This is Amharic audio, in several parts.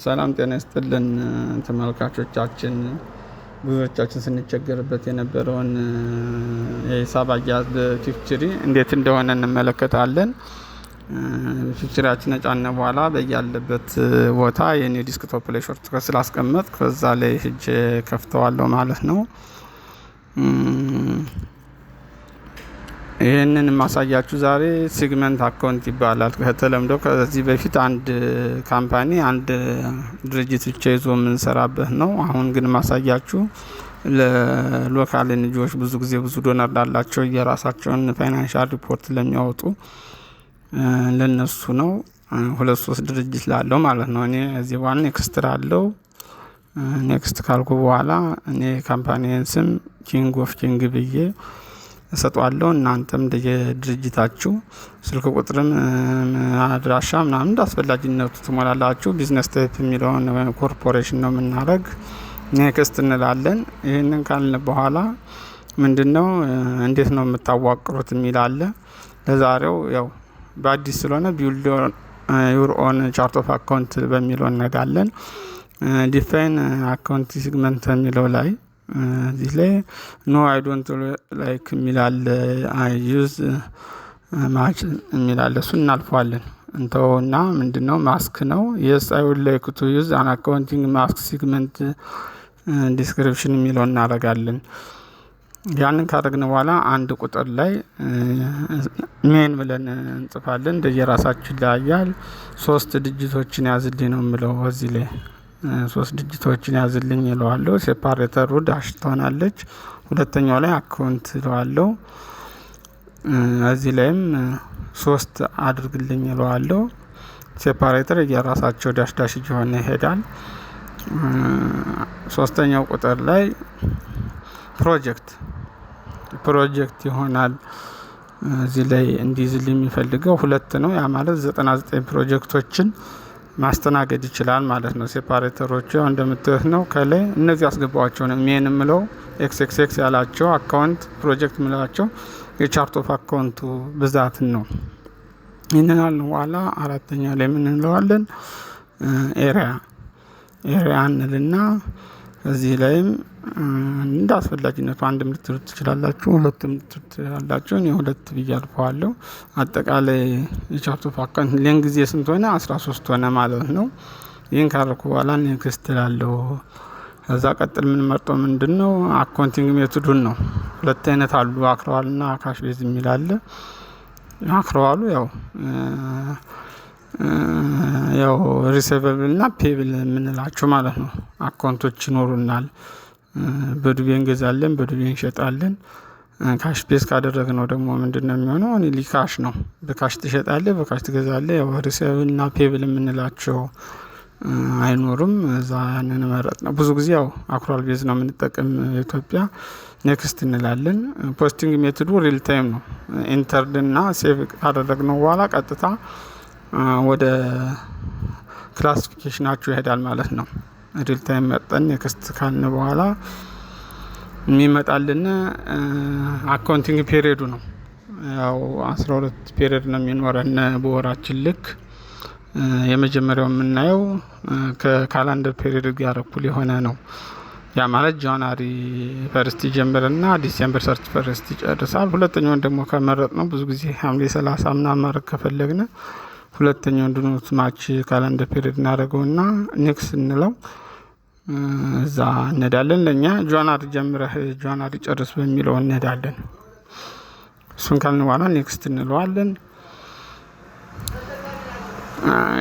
ሰላም ጤና ይስጥልን ተመልካቾቻችን። ብዙዎቻችን ስንቸገርበት የነበረውን የሂሳብ አያያዝ በ Peachtree እንዴት እንደሆነ እንመለከታለን። Peachtree ያችን ከጫነ በኋላ በያለበት ቦታ የኔ desktop ላይ shortcut ስላስቀመጥ ከዛ ላይ ሄጄ ከፍተዋለሁ ማለት ነው። ይህንን የማሳያችሁ ዛሬ segment account ይባላል። ከተለምዶ ከዚህ በፊት አንድ company አንድ ድርጅት ብቻ ይዞ የምንሰራበት ነው። አሁን ግን ማሳያችሁ ለ local NGO ዎች፣ ብዙ ጊዜ ብዙ donor ላላቸው፣ የራሳቸውን financial report ለሚያወጡ ለነሱ ነው። ሁለት ሶስት ድርጅት ላለው ማለት ነው። እኔ እዚህ በኋላ next አለው። Next ካልኩ በኋላ እኔ company ን ስም King of King ብዬ እሰጧለሁ። እናንተም እንደየድርጅታችሁ ስልክ ቁጥርም አድራሻ ምናምን እንደ አስፈላጊነቱ ትሞላላችሁ። Business type የሚለውን ኮርፖሬሽን ነው የምናደርግ። Next እንላለን። ይህንን ካልን በኋላ ምንድነው እንዴት ነው የምታዋቅሩት የሚል አለ። ለዛሬው ያው በአዲስ ስለሆነ build your own chart of account በሚለው እንሄዳለን። Define account segment የሚለው ላይ እዚህ ላይ "No, I don't like" የሚል አለ። "I use match" የሚል አለ። እሱን እናልፈዋለን። እንተውና ምንድነው ማስክ ነው። "Yes, I would like to use an accounting mask segment description" የሚለው እናደርጋለን። ያንን ካደረግን በኋላ አንድ ቁጥር ላይ main ብለን እንጽፋለን። እንደየራሳችን ይለያያል። ሶስት digit ኦችን ያዝልኝ ነው የምለው። እዚህ ላይ ሶስት digit ኦችን ያዝልኝ እለዋለሁ። Separator ሩ dash ትሆናለች። ሁለተኛው ላይ account እለዋለሁ። እዚህ ላይም ሶስት አድርግልኝ እለዋለሁ። Separator የራሳቸው dash dash እየሆነ ይሄዳል። ሶስተኛው ቁጥር ላይ ፕሮጀክት ይሆናል። እዚህ ላይ እንዲይዝልኝ የሚፈልገው ሁለት ነው። ያ ማለት 99 ፕሮጀክቶችን ማስተናገድ ይችላል ማለት ነው። Separator ኦቹ ያው እንደምታዩት ነው። ከላይ እነዚህ አስገባዋቸው ነው። Main የምለው XXX ያላቸው፣ account project የምላቸው የ chart of account ኡ ብዛትን ነው። ይህንን አልን በኋላ አራተኛ ላይ ምን እንለዋለን? Area እንልና እዚህ ላይም እንደ አስፈላጊነቱ አንድም ልትሉት ትችላላችሁ፣ ሁለትም ልትሉት ትችላላችሁ። እኔ ሁለት ብዬ አልፈዋለሁ። አጠቃላይ የ chart of account length ስንት ሆነ? 13 ሆነ ማለት ነው። ይህን ካረኩ በኋላ next እላለሁ። ከዛ ቀጥል የምንመርጠው ምንድን ነው? Accounting method ኡን ነው። ሁለት አይነት አሉ፣ accrual ና cash base የሚል አለ። Accrual ኡ ያው receivable እና payable የምንላቸው ማለት ነው። Account ኦች ይኖሩናል። በዱቤ እንገዛለን፣ በዱቤ እንሸጣለን። Cash base ካደረግነው ደግሞ ምንድን ነው የሚሆነው? Only cash ነው። በ cash ትሸጣለህ፣ በ cash ትገዛለህ። ያው receivable እና payable የምንላቸው አይኖሩም። እዛ ያንን መረጥ ነው። ብዙ ጊዜ ያው accrual base ነው የምንጠቀም ኢትዮጵያ። Next እንላለን። Posting method ኡ real time ነው። Entered እና save ካደረግነው በኋላ ቀጥታ ወደ classification ኣቸው ይሄዳል ማለት ነው። Real time መርጠን next ካልን በኋላ የሚመጣልን accounting period ኡ ነው። ያው 12 period ነው የሚኖረን በወራችን ልክ። የመጀመሪያው የምናየው ከ calendar period ጋር እኩል የሆነ ነው። ያ ማለት January 1 ይጀምርና December 31 ይጨርሳል። ሁለተኛውን ደግሞ ከመረጥ ነው ብዙ ጊዜ ሐምሌ 30 ምናምን ማድረግ ከፈለግን ሁለተኛውን do not match calendar period እናደርገውና next እንለው እዛ እንሄዳለን። ለእኛ January ጀምረህ January ጨርስ በሚለው እንሄዳለን። እሱን ካልን በኋላ next እንለዋለን።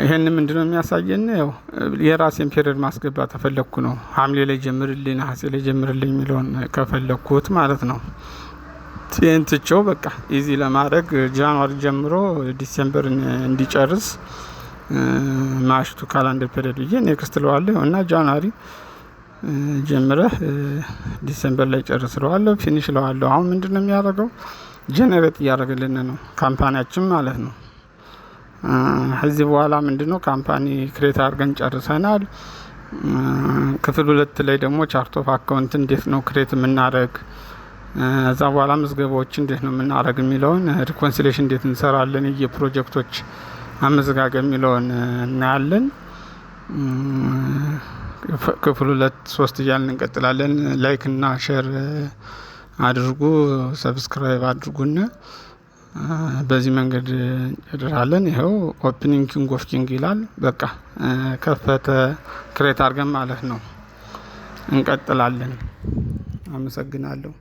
ይሄን ምንድነው የሚያሳየን? ያው የራሴን period ማስገባት ተፈለግኩ ነው። ሐምሌ ላይ ጀምርልኝ፣ ነሐሴ ላይ ጀምርልኝ የሚለውን ከፈለግኩት ማለት ነው። ይህን ትቼው በቃ easy ለማድረግ January ጀምሮ December እንዲጨርስ match to calendar period ብዬ next እለዋለሁ እና January ጀምረህ December ላይ ጨርስ እለዋለሁ። Finish እለዋለሁ። አሁን ምንድን ነው የሚያደርገው? Generate እያደረገልን ነው company ያችን ማለት ነው። ከዚህ በኋላ ምንድነው company create አድርገን ጨርሰናል። ክፍል ሁለት ላይ ደግሞ chart of account እንዴት ነው create የምናደርግ፣ እዛ በኋላ ምዝገባዎች እንዴት ነው የምናደርግ የሚለውን፣ reconciliation እንዴት እንሰራለን፣ የፕሮጀክቶች አመዘጋገብ የሚለውን እናያለን። ክፍል 2፣ 3 እያልን እንቀጥላለን። Like እና share አድርጉ፣ subscribe አድርጉና በዚህ መንገድ እንጨርሳለን። ይኸው opening King of King ይላል። በቃ ከፈተ፣ create አድርገን ማለት ነው። እንቀጥላለን። አመሰግናለሁ።